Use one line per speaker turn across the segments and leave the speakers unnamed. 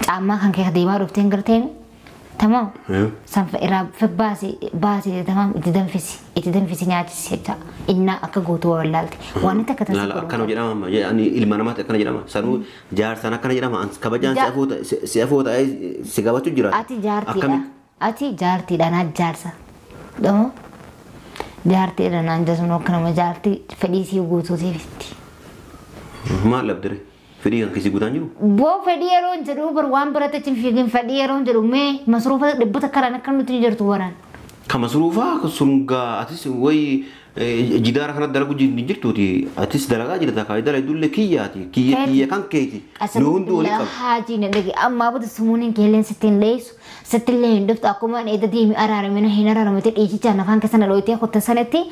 Caammaa kan kee deemaa dhufteen garteen tamam sanfa irraa baasi baasi tamam itti danfisi itti danfisi nyaachisi jecha innaa akka gootu wallaalte waan itti akka
Laala akkana jedhama amma ani ilma namaatti akkana jedhama sanuu jaarsaan akkana jedhama kabajaan si afoo ta'ee si gabachu jira.
Ati jaartiidha. Ati jaartiidha naan jaarsa. Dhamoo jaartiidha naan jaarsa akkanuma jaartii fedhii sii guutuutiifitti.
Maal dhabdire? Fedhii kan keessi guutaan jiru?
Boo fedhii yeroo hin jedhu bar waan biratti achi hin fiigin fedhii yeroo hin jedhu mee masruufa dhibbata karaan akka nuti hin jirtu waraan.
Ka masruufaa sungaa atis wayi jidaara kanatti dalagu hin jirtuuti atis dalagaa jirta kaa dalagu dullee kiyyaati kiyya kiyya kan keeti nu hunduu walii qaba.
Haajii na dhage ammaa booda sumuuniin keelleen sitti hin dheessu sitti illee hin dhuftu akkuma eeda deemi araaramina hin araaramate dhiichichaan afaan keessa na looyitee kutte sanatti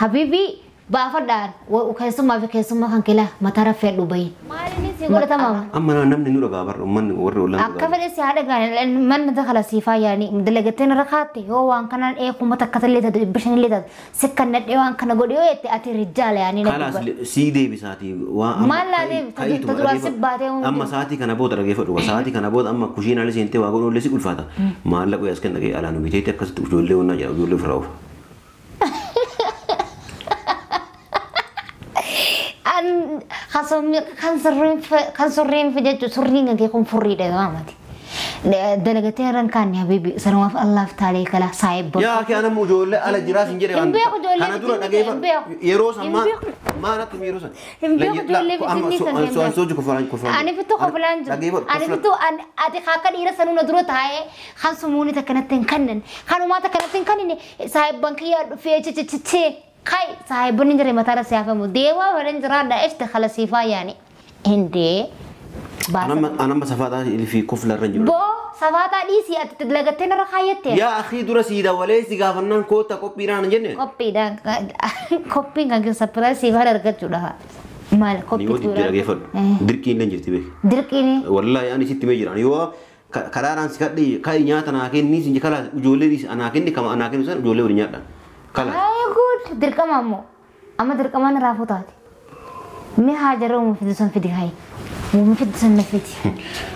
habiibii baafadhaan keessummaa fi keessummaa kan keelaa mataa raffee dhubayin. Maaliin si godhatama?
Amma namni nu dhagaa barra uummanni warri ollaan
Akka fedhe si haadha gaanii manni dakala siifaa yaani dalagatteen irra kaatte yoo waan kanaan eekuma takka illee taatu 500 illee taatu sikkan nadhee waan kana godhe yoo jette ati rijaala yaani na
Kalaas sii deebisaati waan
Maal laa deebisa? Ta duraan si baatee hundi.
Amma sa'aatii kana booda dhageeffadhu sa'aatii kana booda amma kushiinaalee seentee waa godhu illee si ulfaata maallaqa as kan dhagee alaan biteetti akkasitti ijoollee onnaa jedha ijoollee ofirraa oofa.
Kan surreen jechuun surriin kan kee kun furriidha maamati. Dalagatee irra hin kaanne habibi sanumaaf Allaaf taalee kala saayibba.
Yaa kee anammoo ijoollee ala jiraas hin jedhe
Hin beeku ijoollee
kana dura
bitinni hin
dhageeffadhu
beeku.
yeroo san
Hin
maa
beeku.
maa natti yeroo san.
Hin beeku ijoollee bitinni san hin beeku.
Soojii kofalaan kofalaan.
Ani fittuu kofalaan jiru. Ani fittuu ati akka dhiira sanuu na dura taa'ee kan sumuuni takkanatti hin kennan. Kanumaa takkanatti hin kennine saayibban kiyyaa dhufee cicciccichee kai saayibban hin jirre mataarra siyaafamu. Deemaa fedhan jiraadha ishte kala siifaa yaani. Hindee baasa.
Anamma safaataa fi kofla irra hin jiru.
Boo safaataa dhiisii ati dalagatteen irra kaayyatte.
Yaa akii dura sii dawalee si gaafannaan koota qophiidhaan hin jenne.
Qophiidhaan qophiin kan keessa sapiraayisii siifaan argachuudha. Maal
Ni yoo
qophii
dibdee dhageeffadhu. Dirqiin illee jirti beeki.
Dirqiin
Wallaahi ani sitti mee jiran yoo karaaraan si kadhi kai nyaata naa kenni si kala ijoollee dhiisi anaa kenni kama anaa kennu san ijoollee waliin nyaadha. Kala.
Ay good dirqama ammoo amma dirqamaan raafuu taate. Mee haa jarra uuma fidi sun fidi hayi. Uuma fidi sun na fidi.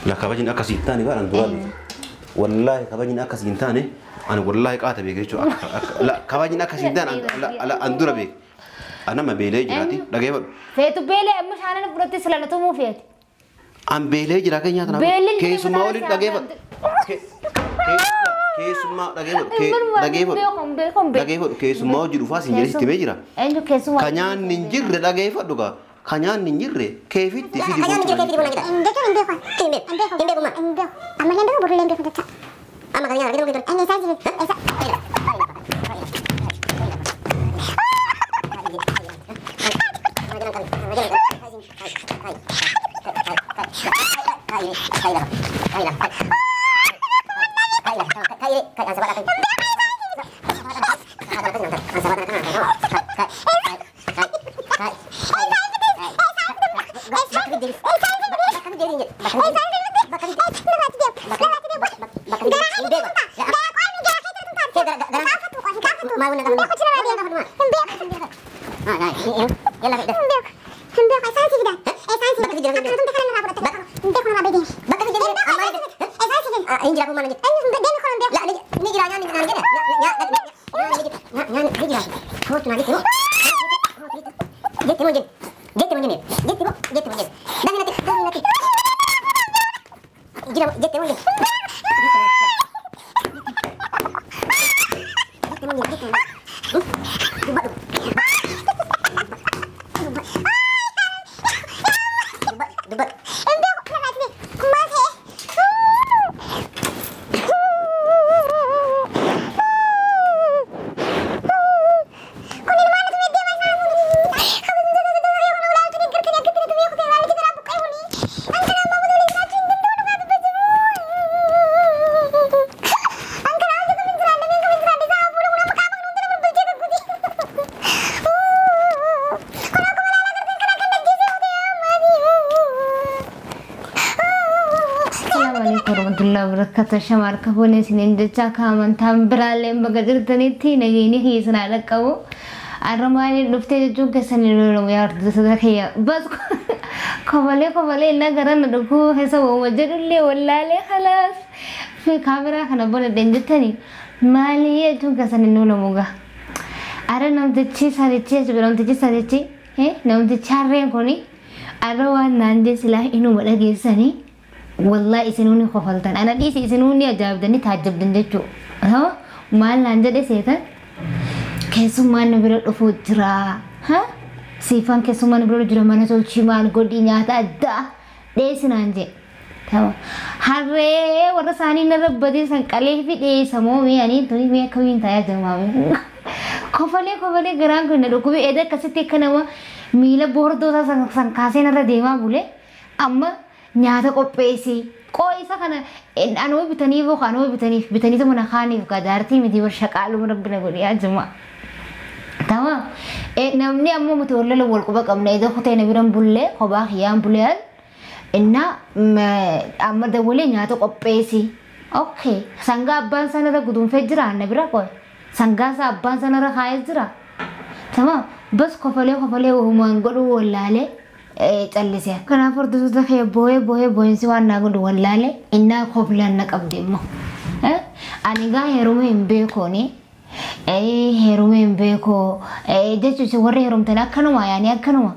La kabajni akkasii hin taane baran duraa beeki. Wallaahi kabajni akkasii hin taane ani wallaahi qaata beeke jechuudha. La kabajni akkasii hin taane an dura beeke. Anama beelee jiraati dhageeffadhu.
Feetu beelee amma shaanan fudhattee sila na tumuu feeti.
An beelee jira kan nyaata
Beelli
keessummaa waliin dhageeffadhu. Keessummaa dhageeffadhu. Dhageeffadhu. Dhageeffadhu keessummaa hojii dhufaa siin jedhee sitti mee jira.
Eenyu keessummaa?
Ka nyaanni hin jirre dhageeffadhu gaa. Ka nyaanni hin jirre keefitti fidi
Kan nyaanni hin jirre keefitti
gochuu.
Hin beeku hin beeku hin beeku hin beeku hin beeku amma hin beeku borullee hin beeku jecha. Amma kan nyaanni hin beeku inni isaa jiru isa.
Warahmatullahi wabarakatuh. Shamar kafuun isiniin jecha akka amantaan biraallee bakka jirtanitti nageenyi keessan dhaqqabu. Arra maaliin dhuftee jechuun keessan hin oolamu yaa hordoftoota kiyya. Bas Kofalee kofalee innaa gara na dhukkuu keessa uuma jedhullee wallaalee khalaas. Fi kaameraa kana banadheen jettanii maali jechuun keessan hin oolamu gaa. Ara namtichi sarichi jechuudha namtichi sarichi namtichi harreen kuni arra waan naan jee silaa inuma dhageessanii wallaahi isinuuni kofaltan ana dhiisi isinuuni ajaa'ibdanii taajjabdan jechuudha. Maal naan jedhe seetan keessummaan nu bira dhufuu jira. Siifaan keessummaan nu bira jira mana tolchii maal godhii nyaata addaa dhiyeessi naan jee. Harree warra isaanii narra badee san qalee fi dhiyeessa moo mi'anii tuni mi'a akkamiin taa'aa jira maamii. Kofalee kofalee garaan kun na dhukkubee edda akkasitti akka nama miila boordoo isaa san kaasee narra deemaa bule amma nyaata qopheessi. Qoo isa kana anuma bitaniif yookaan anuma bitaniif bitaniitu mana kaaniif gadaartii miti bar shaqaaluma rabbi na godhe yaa jama. Tamam. Namni ammoo nuti wal wal quba qabna edda kutee na biran bullee kophaa kiyyaan bulee inna amma dawwalee nyaata qopheessi. Okay. Sangaa abbaan sanarra guduunfee jira na bira qoy. Sangaa isaa abbaan sanarra kaayee jira. Tamam. Bas kofalee kofalee uumaan godhuu wallaalee callise. Kanaaf hordoftoota kee boo'ee boo'ee boo'insi waan naa godhu wallaalee innaa koflaan na qabde immoo. Ani gaa heeruma hin beekooni. Heeruma hin beekoo jechuun warri heerumtan akkanuma yaani akkanuma.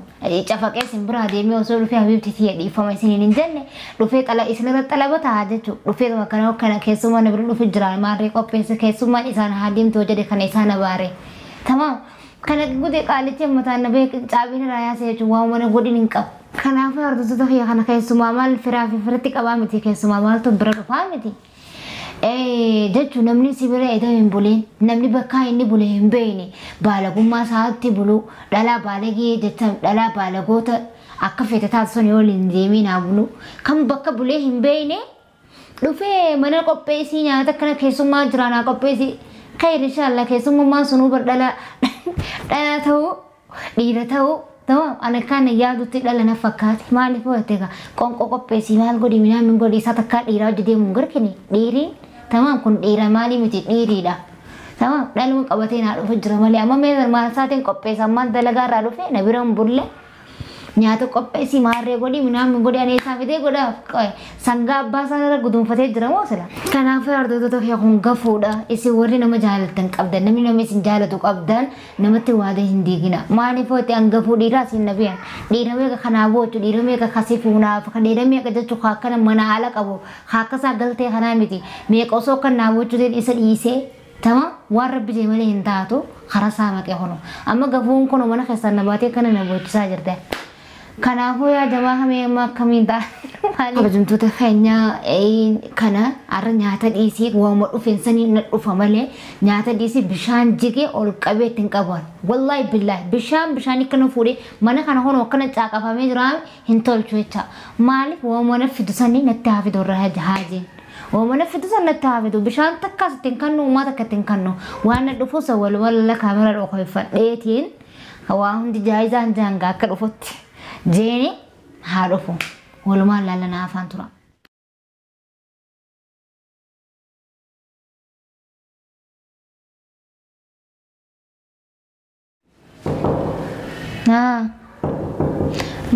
Cafaqee isin biraa deemee osoo dhufee habiibti tiyya dhiifama isiniin hin jenne dhufee xala isinirra xalaba ta'a jechuudha. Dhufee kana kana keessummaa na bira dhufe jira maarree qopheesse keessummaan isaan haa deemtu jedhe kana isaan abaare. Tamam. Kana gudee qaalichi mataan na beek caabiin irraa yaase jechuun waan mana godhin hin qabu. Kanaafuu hordoftoota kiyya kana keessumaa maal firaa fi firatti qabaa miti keessumaa maaltu bira dhufaa miti. Jechuun namni si bira edda hin buleen namni bakka inni bule hin beekne baalagummaa isaatti bulu dhalaa baalagee jecha dhalaa baalagoota akka fete taasisan yoo hin deemiin haa bulu kan bakka bulee hin beekne dhufee mana qopheessii nyaata kana keessummaa jiraan haa qopheessii khayr inshallah keessummaan sunuu bar dhalaa dhalaa ta'uu dhiira ta'uu tamam ana kana yaadutti dhala na fakkaate maaliif hojjete egaa qonqoo qopheessii maal godhi minaamin godhi isaa takkaa dhiiraa hojii deemuun garkini dhiiriin tamam kun dhiira maalii miti dhiiriidha. Tamam dhaluma qabatee naa dhufu jira malee amma mee maal isaatiin qopheessa ammaan dalagaa irraa dhufe na bira hin bulle nyaata qopheessii maarree godhi minaamin godhi ani isaa fidee godhaaf sangaa abbaa isaa irra guduunfatee jira moo sila. Kanaafuu hordoftoota kee kun gafuudha isin warri nama jaalatan qabdan namni nama isin jaalatu qabdan namatti waada hin diigina maaliif hojii hangafuu dhiiraa isin na biyan dhiira meeqa kanaa boochu dhiira meeqa kasii fuunaaf dhiira meeqa jechuun akkana mana haala qabu akka isaa galtee kanaa miti meeqa osoo kan naa boochu isa dhiisee tamam waan rabbi jee malee hin taatu karaa isaa maqee hono amma gafuun kun mana keessan na baatee kana na boochisaa jirte. Kanaafuu yaa jamaa hamee amma akkamiin ta'a? Kabajamtoota keenya kana har'a nyaata dhiisii waanuma dhufeen sanii na dhufa malee nyaata dhiisii bishaan jigee ol qabee ittiin qaban. Wallaahi billaahi bishaan bishaan akkana fuudhee mana kana hono akkana caaqafamee jira hin tolchu jecha. Maaliif waanuma na fidu sanii natti haa fidu irra haajeen. Waanuma na fidu san natti haa fidu bishaan takkaas ittiin kannu uumaa takka ittiin kannu waan na dhufu san walumaa kaameraa dhokoeffadheetiin waa hundi jaayizaan jaangaa akka dhufutti. Jeeni haa dhufu walumaan laallanaa afaan tura.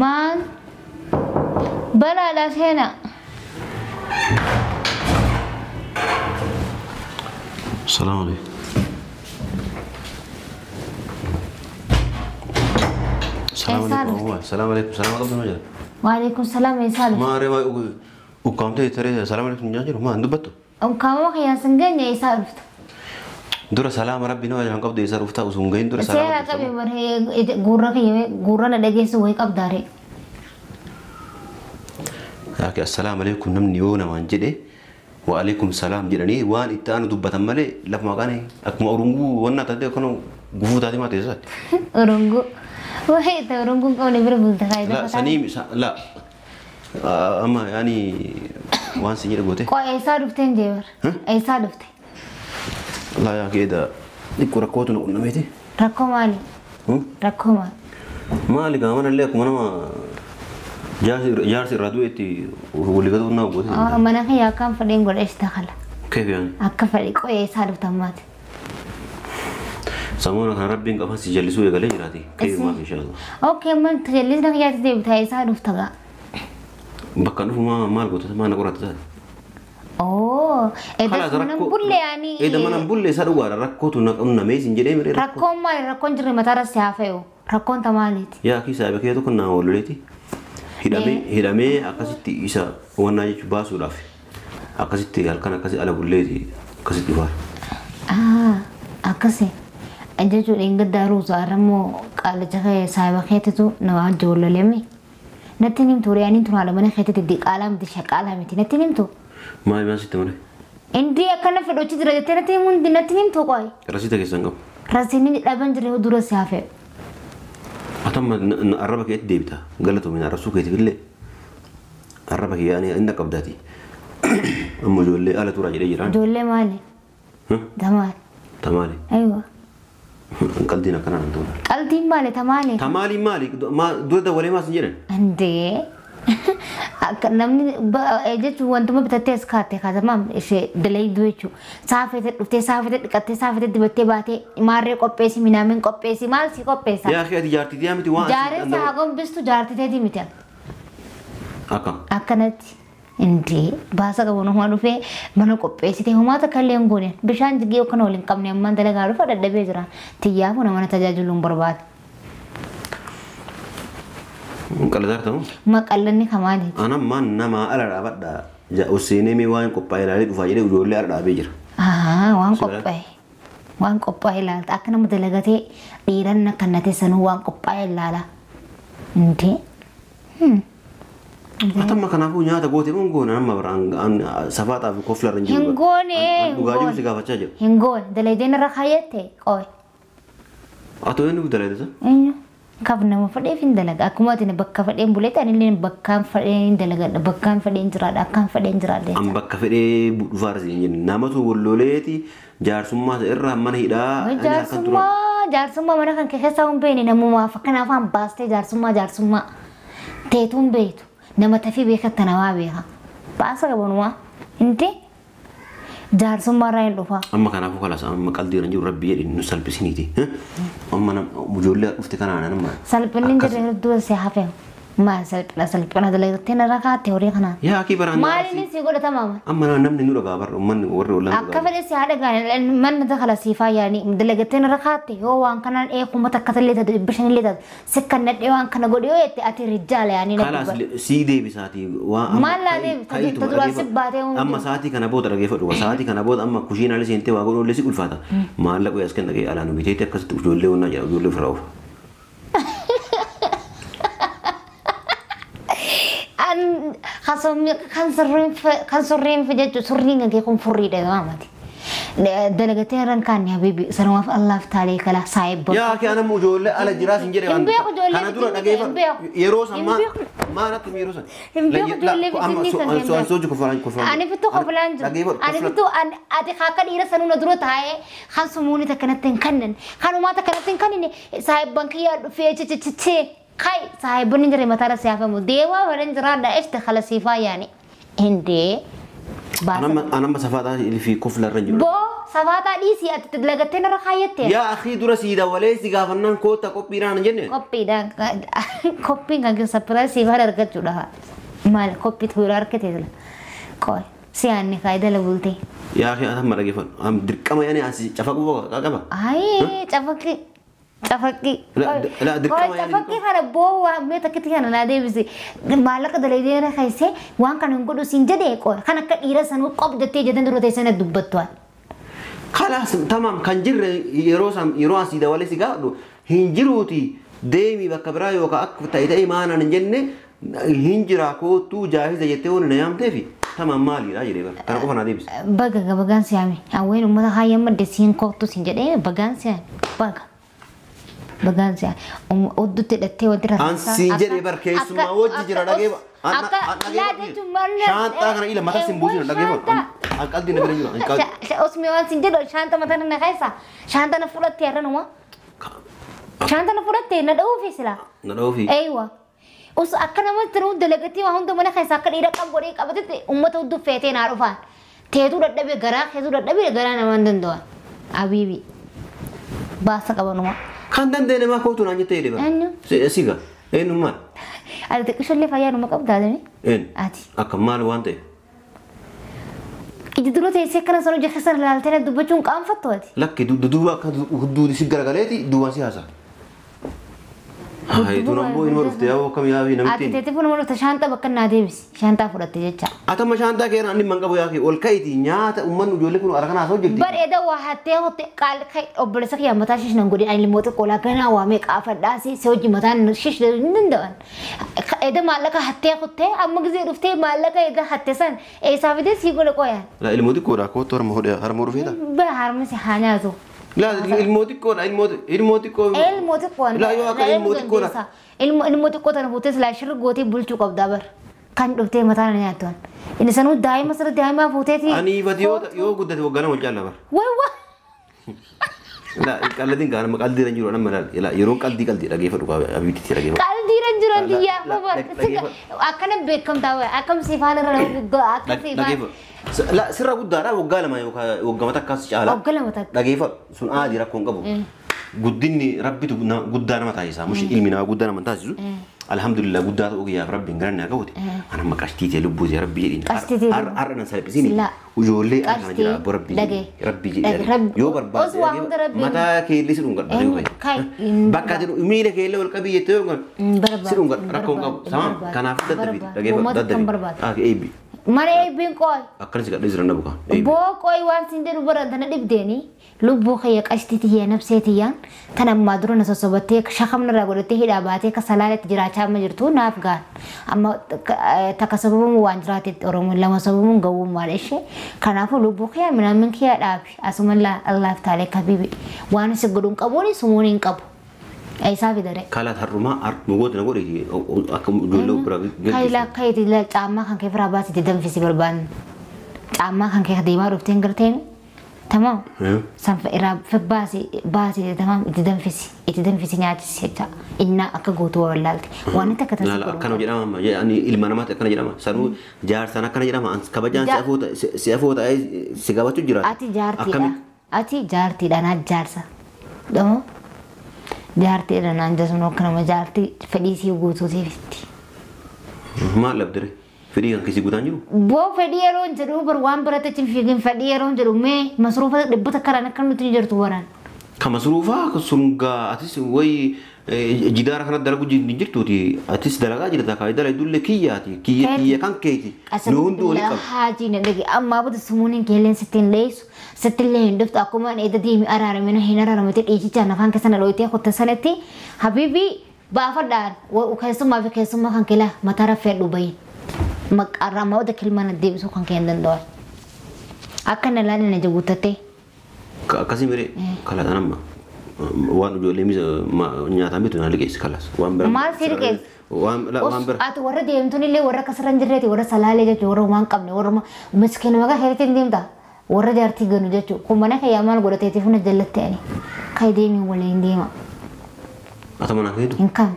Maal balaadhaa seenaa.
Salaamu alaikum. السلام عليكم. السلام عليكم. السلام عليكم.
وعليكم السلام يا سالم.
ما ري وقامتي ترى السلام عليكم جاجر ما دبتو.
وقامو يا سنجن يا سالفت.
دور سلام ربي نو جان قبض يسار وفتا وسونغين دور سلام.
سيرا قبي مره غورا كي غورا ندغيس وي قبداري.
ياك السلام عليكم نمني يونا وان جدي وعليكم السلام جدني وان اتانو دبتن مالي لفما قاني اكما اورونغو ونا تدي كنو غفو تادي ما تيسات.
اورونغو وهي تورونغو قوني بر بولتا
لا سنيم لا اما يعني وان سنير غوتي.
كو ايسا دفتين جيبر ايسا دفتي.
لا يا كده ديكو ركوتو نقنميتي.
ركو مالي ركو مالي
مالي كمان اللي كمان ما جارسي رادويتي واللي قدو ناقوتي.
ما انا هي كان فدين قول ايش دخل
كيف يعني؟
اكفلي كو ايسا دفتمات.
سامونا كان ربي قفص يجلسوا يقال جراتي كيف ما ان شاء الله.
اوكي من تجلسنا يا تدي بتاعي سا دفتغا.
Bakka dhufu maal goota maal na qorata taate?
Oo, edas mana bulle ani.
Eda mana bulle isa dhugaadha rakkootu na qunnamee siin jedhee miree rakkoo.
Rakkoon maali rakkoon jirre mataarra si haafe'u rakkoon tamaaliiti.
Yaa akhi saahiba kee tokko naa walloleeti. Hidhamee akkasitti isa wannaa jechuun baasuudhaaf akkasitti halkan akkasi ala bulleeti akkasitti dhufaa.
Akkasi jechuun hin ruusaa immoo qaalicha kee saahiba keetitu nama wajji walloleemi. Natti himtu re'anii tun haala mana keetitti diqaalaa miti shaqaalaa miti natti himtu.
Maal maal sitti malee?
Indi akkana fedhochi jira jettee natti himuun natti himtu qoy.
Rasiita keessan qabu.
Rasiin dhaban jira dura si hafe.
Atamma arraba keetti deebita galatoomin arrabsuu keetiif illee arraba kee yaani inni qabdaati. Amma ijoollee ala turaa jedhee jiraan.
Ijoollee maali? Tamaali.
Tamaali.
Aywa.
Qaldiin akkanaa nan ta'u.
Qaldiin maali tamaali?
Tamaali maali? Dura dawwalee maas hin jedhan?
Andee. Namni jechuun wantuma bitattee as kaatte kaatamaam ishee dalayduu jechuudha. Saafete dhuftee saafete dhiqattee saafete dibattee baatee maarree qopheessi minaamin qopheessi maal si qopheessa?
Yaa akhi ati jaartii tiyaa miti waan.
Jaareen saa gombistu jaartii teetii miti.
Akkam?
Akkanatti. Indee baasa qabu homaa dhufee mana qopheessitee homaa takka illee hin goone bishaan jigee yookaan waliin qabne ammaan dalagaa dhufa dadhabee jira. Tiyyaafu nama tajaajilu hin barbaadu.
Qaladaar ta'u?
Maqallanni kamaali.
Ana man nama ala dhaabadha. Oseenee mee waan qophaa'e ilaalee dhufaa jedhee ijoollee ala dhaabee jira.
Waan qophaa'e. Waan qophaa'e ilaalta. Akka nama dalagatee dhiiran akka sanuu waan qophaa'e ilaala. Indee.
Atamma kanaafuu nyaata gootee moo goone nama biraan safaaxaa fi kofla irra hin jiru.
Hin goone.
Dhugaa jiru si gaafachaa jiru.
Hin goone. Dalaydeen irra kaayyette qoy.
Atoo eenyu dalaydesa?
Eenyu? Kaf nama fedheef hin dalaga. Akkuma ati bakka fedheen buletti anillee bakkaan fedheen hin dalagadha. Bakkaan fedheen jiraadha. Akkaan fedheen jiraadha.
An bakka fedhee dhufaarra hin jenne namatu walloleeti jaarsummaa irraa mana hidhaa.
Jaarsummaa jaarsummaa mana kan keessa hin beekne namumaaf akkana afaan baastee jaarsummaa jaarsummaa teetuun beektu nama tafii beekatta namaa beeka. Baasa qabanumaa hindi jaarsummaa irraa hin dhufa.
Amma kanaafuu kalaas amma qalbii irra jiru rabbi jedhi nu salphisiniiti. Amma ijoollee dhufte kanaan amma.
Salphinni hin jirre hedduu si hafe. Maal salphina salphina dalagatee narra kaatte horii kanaan.
Yaa akii baraan.
Maal inni si godhata maama?
Amma namni nu dhagaa barra uummanni warri ollaan.
Akka fedhe si haadha gaanii manni dakala siifaa yaanii dalagatee narra kaatte yoo waan kanaan eeguma takka illee taatu 500 illee taatu sikkan nadhee waan kana godhe yoo jette ati rijaala yaanii na
Kalaas sii deebisaati waan.
Maal laa deebisa ta duraan si baatee hundi.
Amma sa'aatii kana booda dhageeffadhu sa'aatii kana booda amma kushiinaalee seentee waa godhu illee si ulfaata. Maallaqa as kan dhagee alaan biteetti akkasitti ijoollee onnaa jedha ijoollee ofirraa oofa.
Kan surreen jechuun surriin kan kee kun furriidha maamati. Dalagatee irraan kaanne habibi sanumaaf Allaaf taalee kala saayibba.
Yaa kee anammoo ijoollee ala jiraas hin jedhe
waan.
Kana dura dhageeffadhu yeroo san maa natti yeroo san.
Hin beeku ijoollee bitinni kan
kee. An soojii kofalaan kofalaan.
Ani fittuu kofalaan jiru. Ani fittuu ati akka dhiira sanuu na dura taa'ee kan sumuuni takkanatti hin kennan. Kanumaa takkanatti hin kennine saayibban kiyyaa dhufee cicciccichee. Kai saahibonni jira mataarra si hafamu deemaa fedhan jiraadha ishte khalasiifaa yaani hindee
Anamma safaaxaa fi kofla irra jiru.
Boo safaaxaa dhiisii ati dalagatee narra kaayyatte.
Yaa akhii dura sii dawalee si gaafannaan koota qophiidhaan jenne.
Qophiidhaan qophiin kan keessa sapiraasii fara argachuudha. Maal qophii tuura argate jira. Qoy si aanni faayidaa labulte.
Yaa akhii anamma dhageeffadhu dirqama yaani asi cafaquu qaba.
Ayii cafaqii. Cafaqii. Cafaqii kana boo mee takkitti kana naa deebise maallaqa dalaydee na kaysee waan kana hin godhu siin jedhee qoy kan akka dhiira sanuu qob jettee jedhan dura teessee na dubbattu.
Kalaas tamaam kan jirre yeroo san yeroo asii dawalee si gaafadhu hin jiruuti deemi bakka biraa yookaan akka ta'e ta'e maanaan hin jenne hin jira kootuu jaahiza jettee waan na yaamteefi tamaam maaliidha jedhee bara kana qofa naa deebise.
Baga bagaan siyaame hawween uummata haayyaa madde siin kootu siin jedhee bagaan siyaame baga. Bagaan siyaame odduutti hidhattee wanti
rakkisa. Ansiin jedhee bar keessumaa wajji jira dhagee shaantaa kana ila mataa siin buusina dhagee an qalbii na bira jiru.
Osmi waan siin jedhu shaanta mataa na keessa shaanta na fudhattee har'a numa. Shaanta na fudhattee na dha'uufi sila.
Na dha'uufi.
Eeywa. Os akka namatti nuu dalagatee waa hunda mana keessa akka dhiira qabu godhee qabatetti uummata hudduu feetee naa dhufaan. Teetuu dadhabee garaa keetuu dadhabee garaa namaa hin danda'an. Abiibi. Baasa qabanuma.
Kan dandeenye maa kootu naan jettee jedhe bara. Siga. Eenyummaan.
Ati xiqqishollee fayyaa numa qabdaa dami?
Een.
Ati.
Akka maal waan ta'e?
Ija dura teessee akkana sana hojii keessa ilaaltee dubbachuun qaanfattu ati.
Lakki duuba akka duudi si garagaleeti duubaan si haasa. Hayi tun ammoo inuma dhufte yaa akkam yaa fi
Ati
namittiin.
teessee fuula dhufte shaantaa bakka naa deebisi. Shaantaa fudhatte jecha.
Atama shaantaa keera inni man qabu yaa fi ol ka'iiti nyaata uummanni ijoollee kun harka naasoo jirti.
Bareeda waa hattee hotte qaal obboleessa kiyya mataa shish nan godhin ani ilmoo xiqqoolaa ganaa waa meeqa afadhaasi si hojii mataan shish hin danda'an. Eda maallaqa hattee hottee amma gisee dhuftee maallaqa eda hatte san eessaa fidee sii godhe qoyaan.
La ilmoo xiqqoodha kootu harma hodhe harma dhufeeta.
Baa harmi si haa nyaatu.
La ilmoo xiqqoodha ilmoo ilmoo xiqqoo.
Ilmoo xiqqoon.
La yoo akka ilmoo xiqqoodha.
Ilmoo xiqqoo tana fuutee silaa shirri gootee bulchuu qabdaa bar. Kan dhuftee mataa na nyaattuan. Inni sanuu daa'ima sirri daa'ima fuuteeti.
Ani ifati yoo guddate waggaa nama caala bar.
Way waa.
La qalladin gaana ma qaldiira jiru nama laal la yeroon qaldii qaldii dhageeffadhu abiitti dhageeffadhu.
Qaldiira jiran biyyaa bar. Akkana beekamtaa wayi akkam siifaan irra guddaa akka siifaan.
La sirra guddaadha waggaa lama yookaan waggaa takkaas caala.
Waggaa lama takka.
Dhageeffadhu sun aadii rakkoo hin qabu. Guddinni rabbitu guddaa nama taasisa. Mushi ilmi namaa guddaa nama taasisu. Alhamdulillah guddaa ta'uu kiyyaaf rabbiin garanni haa qabuti. Ana maqashtii ta'e lubbuu ta'e rabbii jedhiin.
Qashtii ta'e
Har'a nan salphisiini. Ijoollee kana jira abbo rabbii jedhi. Rabbii jedhi. Yoo barbaade mataa keellee si dhungadha. Bakka jedhu miila keellee ol qabii jettee yoo si dhungadha rakkoo hin qabu. Sama kanaaf daddabi dhageeffadhu daddabi. Eebbi.
Mana eebbiin qooy.
Akkanas gadhee jiran dhabu kaa.
Boo qooy waan sin jedhu baran tana dhibdeeni lubbuu kiyya qashtii tiyya nabsee tiyyaan tan ammaa dura na sossobattee shakamna irraa godhattee hidhaa baatee akka salaaletti jiraachaa amma jirtu naaf gaan. Amma takka sababuun waan jiraatetti Oromoon lama sababuun gawwummaadha ishee. Kanaafuu lubbuu kiyya minaamin kiyya dhaabi asuma Allaaf taalee kabibi waan si godhuun qabuuni sumuun hin qabu. Isaa fidare.
Kalaat har'umaa har'uma na godhe akka ijoollee bira
Kaayilaa kaayiti caammaa kan kee biraa baasite danfisi barbaanne. Caammaa kan kee deemaa dhufteen garteen tamam. Sanfa irraa baasi baasi tamam itti danfisi nyaachisi jecha innaa akka gootu wallaalte. Waan takka tasaa
godhu. Akkana jedhama ani ilma namaatti akkana jedhama. Sanuu jaarsaan akkana jedhama kabajaan si afoo ta'ee si gabachu jira.
Ati jaartiidha. Ati jaartiidha naa jaarsa. Dhamoo. Jaartiidha naan jechuun akka nama jaartii fedhii sii guutuutiifitti.
Maal dhabdere? Fedhii kan keessi guutaan jiru?
Boo fedhii yeroo hin jedhu bar waan barate cin fiigin fedhii yeroo hin jedhu mee masruufa dhibbata karaan akka nuti jirtu waraan.
Ka masruufa sungaa atis wayi jidaara kana dalagu hin jirtuuti atis dalagaa jirta kaa dalagu dullee kiyyaati kiyya kiyya kan keeti nu hunduu wali qabu.
Haajii na dhage ammaa booda sumuun keelleen sittiin dheessu sittillee hin dhuftu akkuma eeda deemi araaramina hin araaramate dhiichichaan afaan keessa na looyitee kotta sanatti habiibii baafadhaan keessummaa fi keessummaa kan keelaa mataa raffee dhubayin maqaarraa oda kilmaan deebisuu kan kee hin danda'an. Akka na laalina ija guuttattee.
Akkasii miree kalaatan amma waan ijoollee nyaataan bitu na liqeessi kalas. Waan bira.
Maal si liqeessi?
Waan bira.
Ati warra deemtuun illee warra akkasirra hin jirreeti warra salaalee jechuun warra waan qabne warra miskiina maqaa keetiin deemta warra jaartii ganu jechuun kun mana kee maal godhateeti funa jallatte ani kai deemi waliin deema.
Ati mana keetu?
Hin kan.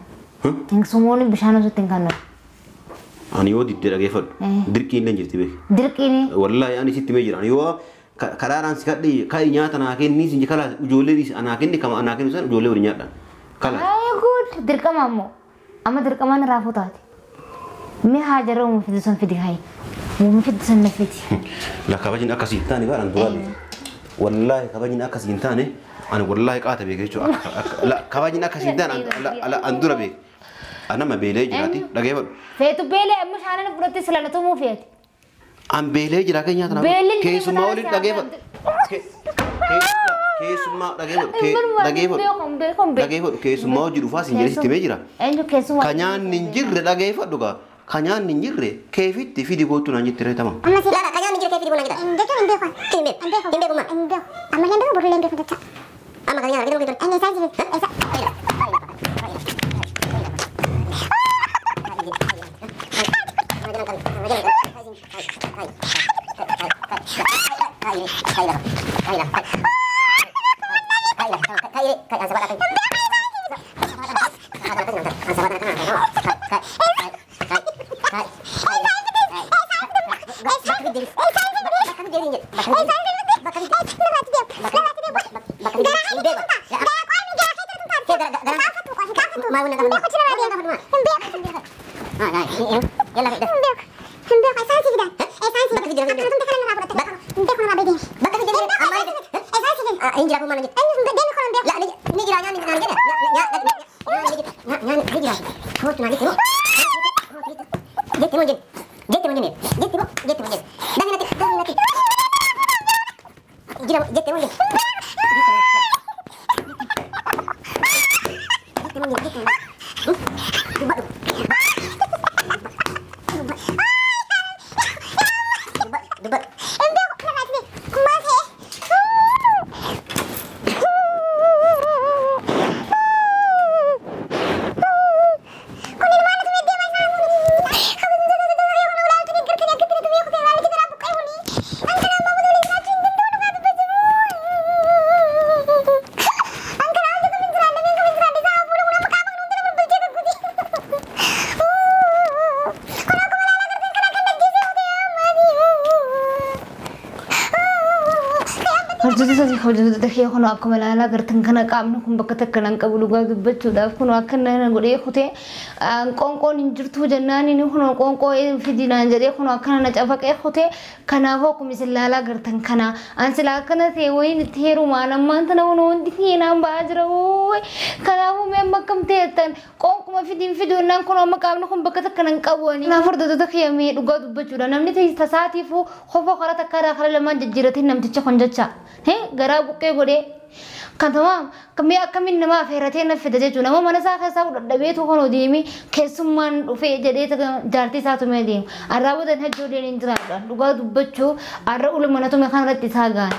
Hin sumuun bishaan osoo hin kannu.
Ani yoo diddee dhageeffadhu dirqiin illee jirti beeki.
Dirqiin?
Wallaahi ani sitti mee jira ani yoo karaaraan si kadhee ka'i nyaata naa kenni si kalaas ijoollee anaa kenni kama anaa kennu san ijoollee waliin nyaadhaan. Kalaas.
Ay good dirqama ammoo amma dirqamaan raafuu taate. Mee haa jarra uuma fiddu san fidi hayi uuma fiddu san na fidi.
La kabajni akkasii hin taane baran duraa beeki. Wallaahi kabajni akkasii hin taane ani wallaahi qaata beeki jechuudha. La kabajni akkasii hin taane an dura beeki. Anama beelee jiraati dhageeffadhu.
Feetu beelee amma shaanan fudhattee silalatumuu feeti.
An beelee jira kan nyaata keessummaa waliin dhageeffadhu. Keessummaa dhageeffadhu. Dhageeffadhu keessummaa hojii dhufaa siin jedhee sitti mee jira. Ka nyaanni hin jirre dhageeffadhu gaa. Ka nyaanni hin jirre keefitti fidi gootu naan jetti reetama.
Amma si laala ka nyaanni hin jirre keefitti gootu naan jetta. Jechuun hin beeku. Hin beeku. Hin beeku maa. Hin beeku. Amma hin beeku borullee hin beeku jecha. Amma kan nyaata arginu Inni isaan jiru. Isa. Hin jira maal jette? Deemi koron beeku. La ni jira nyaanni naan jedhe. Nyaanni ni jira. Kootu naan jette moo? Jette moo jenne? Jette moo jenne? Jette moo jette moo jenne? Dami natti dami natti. Jira jette moo jenne? Jette moo jenne? Jette moo jenne? Dubbadhu. Dubbadhu. Hin beeku na baatee maal ta'e?
Hordoftoota kiyya kun akkuma ilaalaa gartan kana qaamni kun bakka takka nan qabu dhugaa dubbachuudhaaf kun akka na godhee kutee qoonqoon hin jirtu jennaan inni kun qoonqoo fidinaan jedhee kun akkana na cafaqee kutee. Kanaafuu akkuma isin ilaalaa gartan kana an silaa akkana ta'e wayiin itti heerumaan ammaan tana kun hundi keenaan ba'aa jira. Kanaafuu mee amma akkam ta'ettan qoonquma fidiin fiduunnaan kun amma qaamni kun bakka takka nan qabu. Kanaaf hordoftoota kiyya mee dhugaa dubbachuudha namni tasaatiifuu kofoo karaa takka irraa karaa lamaan jijjiiratiin namticha kun jecha garaa buqqee godhee kan tamaam mee akkamiin nama affeerratee na fida jechuudha. Nama mana isaa keessaa dadhabeetu kan deemee keessummaan dhufee jedhee jaartii isaa tumee deemu. Arraa booda hajjooleen hin jiraadha. Dhugaa dubbachuu arra uluma na tume kanarratti isaa gahan.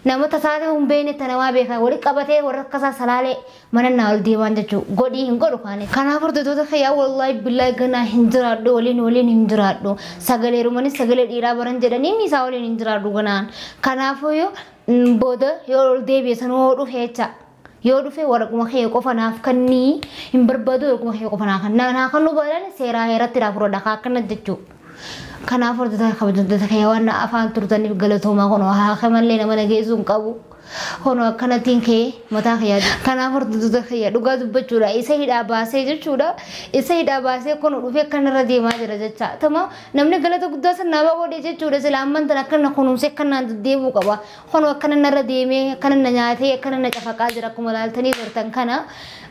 Nama tasaatee hin beekne namaa beekan walitti qabatee warra akkasaa salaalee mana naa ol deeman jechuudha. Godhii hin godhu kaane. Kanaaf hordoftoota kiyyaa wallaahi billaahi ganaa hin jiraadhu waliin waliin hin jiraadhu. Sagalee rumanis sagalee dhiiraa baran jedhanii isaa waliin hin jiraadhu ganaan. Kanaafuu booda yoo ol deebi'e sanuu dhufe jecha. Yoo dhufe waraquma kee qofa naaf kennii hin barbaadu waraquma kee qofa naa kenna. Naa kennuu baadhaan seeraa heeratti naa fudhadha akkana jechuudha. Kanaaf hordoftoota kabajamtoota kiyya waan afaan turtaniif galatoomaa kun haa mallee nama nageessuu hin qabu. Kun akkanattiin kee mataa kiyyaa. Kanaaf hordoftoota kiyya dhugaa dubbachuudha. Isa hidhaa baasee jechuudha. Isa hidhaa baasee kun dhufee akkanarra deemaa jira jecha. Tama namni galata guddaa san nama godhe jechuudha. Sila amman tan akkana kunuunsee akkanaan deddeebi'uu qaba. Kun akkana narra deemee akkana na nyaatee akkana na cafaqaa jira akkuma ilaaltanii turtan kana.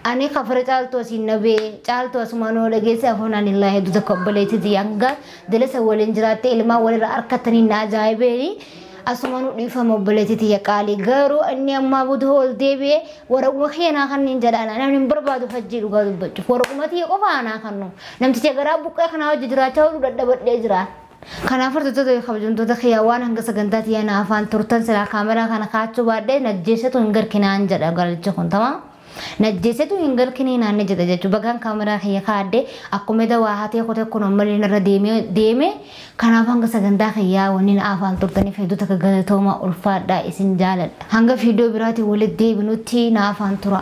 Ani kafara caaltuu asiin nabee caaltuu asumaan oo dhageesse afoonaan illaa hedduu tokko obboleettii hanga dalasa waliin jiraattee ilmaan walirra harkatanii na ajaa'ibeeni. Asumaan dhiifama obboleettii qaalii garuu inni ammaa booda ol deebi'ee waraquma keenaa kanneen jedhaan namni hin barbaadu hajji dhugaa dubbachuuf waraquma tiyya qofa anaa kannu namticha garaa buqqee kanaa hojii jiraachaa oolu dadhabadhee jira. Kanaaf hordoftoota kabajamtoota kiyyaa waan hanga sagantaa tiyya na afaan turtan silaa kaameraa kana kaachuu baadhee najjeessatu hin garkinaan jedha galicha kun tamaa. Najjeessetu hin galkinii naanne jedha jechuudha. Bagaan kaameraa kiyya kaadde akkuma dawaa hatee kotee kun ammallee irra deeme kanaaf hanga sagantaa kiyyaa wanni afaan turtaniif hedduu takka galatooma ulfaadhaa isin jaaladha. Hanga viidiyoo biraatiin walitti deebinutti na afaan tura.